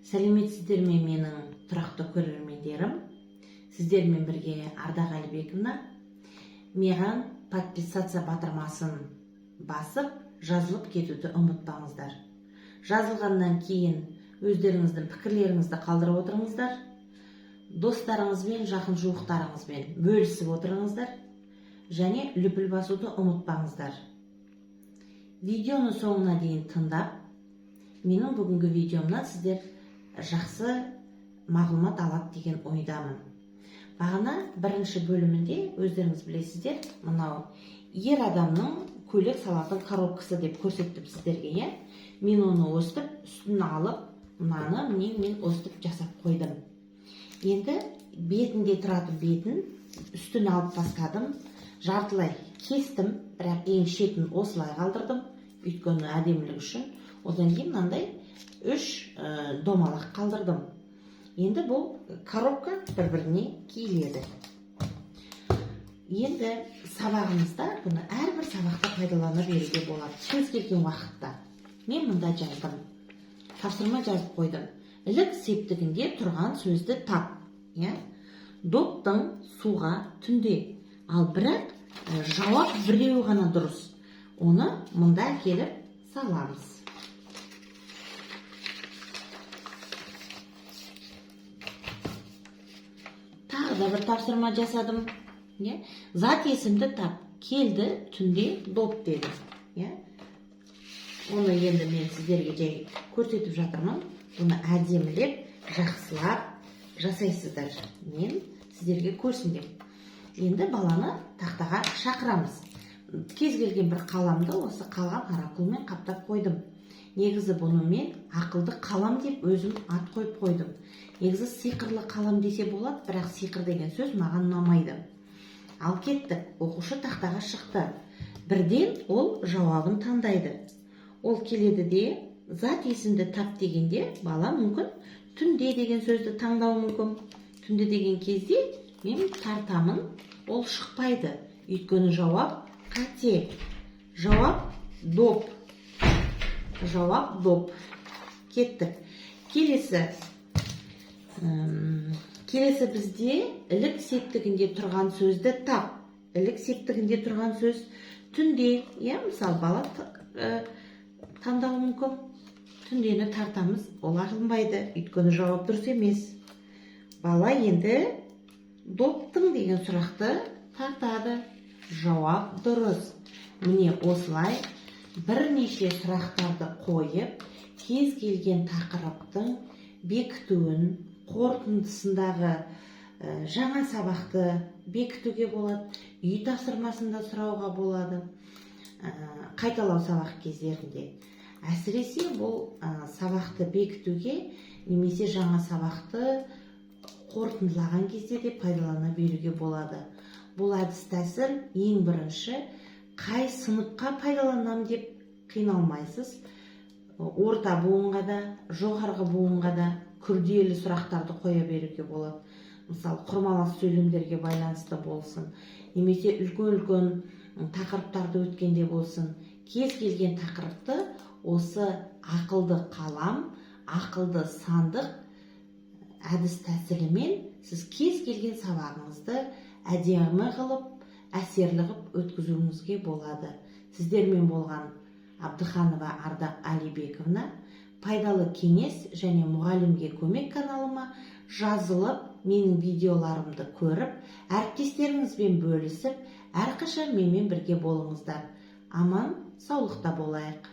Сәлеметсіздер ме, менің тұрақты көрермендерім! Сіздермен бірге Ардақ Әлібековна. Маған подписаться батырмасын басып, жазылып кетуді ұмытпаңыздар. Жазылғаннан кейін өздеріңіздің пікірлеріңізді қалдырып отырыңыздар, достарыңызбен, жақын жуықтарыңызбен бөлісіп отырыңыздар және лүпіл басуды ұмытпаңыздар. Видеоны соңына дейін тыңдап, менің бүгінгі видеомнан сіздер жақсы мағлұмат алады деген ойдамын. Бағана бірінші бөлімінде, өздеріңіз білесіздер, мынау ер адамның көйлек салатын коробкасы деп көрсеттім сіздерге, иә. Мен оны өстіп үстін алып, мынаны, міне, мен өстіп жасап қойдым. Енді бетінде тұратын бетін, үстін алып тастадым, жартылай кестім, бірақ ең шетін осылай қалдырдым, өйткені әдемілік үшін. Одан кейін мынандай үш домалақ қалдырдым. Енді бұл коробка бір біріне киіледі. Енді сабағымызда бұны әрбір сабақта пайдалана беруге болады, кез келген уақытта. Мен мында жаздым, тапсырма жазып қойдым: ілік септігінде тұрған сөзді тап, иә. Доптың суға түнде. Ал бірақ жауап біреуі ғана дұрыс, оны мында әкеліп саламыз. Тағы да бір тапсырма жасадым, иә. Зат есімді тап: келді түнде доп деді, иә. Оны енді мен сіздерге жай көрсетіп жатырмын, бұны әдемілеп, жақсылап жасайсыздар, мен сіздерге көрсін деп. Енді баланы тақтаға шақырамыз. Кез келген бір қаламды осы қалған каракулмен қаптап қойдым. Негізі бұны мен ақылды қалам деп өзім ат қойып қойдым. Негізі сиқырлы қалам десе болады, бірақ сиқыр деген сөз маған ұнамайды. Ал кеттік. Оқушы тақтаға шықты, бірден ол жауабын таңдайды. Ол келеді де, зат есімді тап дегенде, бала мүмкін түнде деген сөзді таңдауы мүмкін. Түнде деген кезде мен тартамын, ол шықпайды, өйткені жауап қате. Жауап доп, жауап доп. Кеттік, келесі. Келесі бізде ілік септігінде тұрған сөзді тап. Ілік септігінде тұрған сөз түнде, иә. Мысалы, бала таңдауы мүмкін. Түндені тартамыз, ол алынбайды, өйткені жауап дұрыс емес. Бала енді доптың деген сұрақты тартады, жауап дұрыс. Міне, осылай бірнеше сұрақтарды қойып, кез келген тақырыптың бекітуін, қорытындысындағы жаңа сабақты бекітуге болады, үй тапсырмасын да сұрауға болады. Қайталау сабақ кездерінде әсіресе бұл сабақты бекітуге немесе жаңа сабақты қорытындылаған кезде де пайдалана беруге болады. Бұл әдіс тәсіл ең бірінші қай сыныпқа пайдаланам деп қиналмайсыз. Орта буынға да, жоғарғы буынға да күрделі сұрақтарды қоя беруге болады. Мысалы, құрмалас сөйлемдерге байланысты болсын немесе үлкен үлкен тақырыптарды өткенде болсын, кез келген тақырыпты осы ақылды қалам, ақылды сандық әдіс тәсілімен сіз кез келген сабағыңызды әдемі қылып, әсерлі қылып өткізуіңізге болады. Сіздермен болған Абдыханова Ардақ Әлибековна. Пайдалы кеңес және мұғалімге көмек каналыма жазылып, менің видеоларымды көріп, әріптестеріңізбен бөлісіп, әрқашан менімен бірге болыңыздар. Аман саулықта болайық.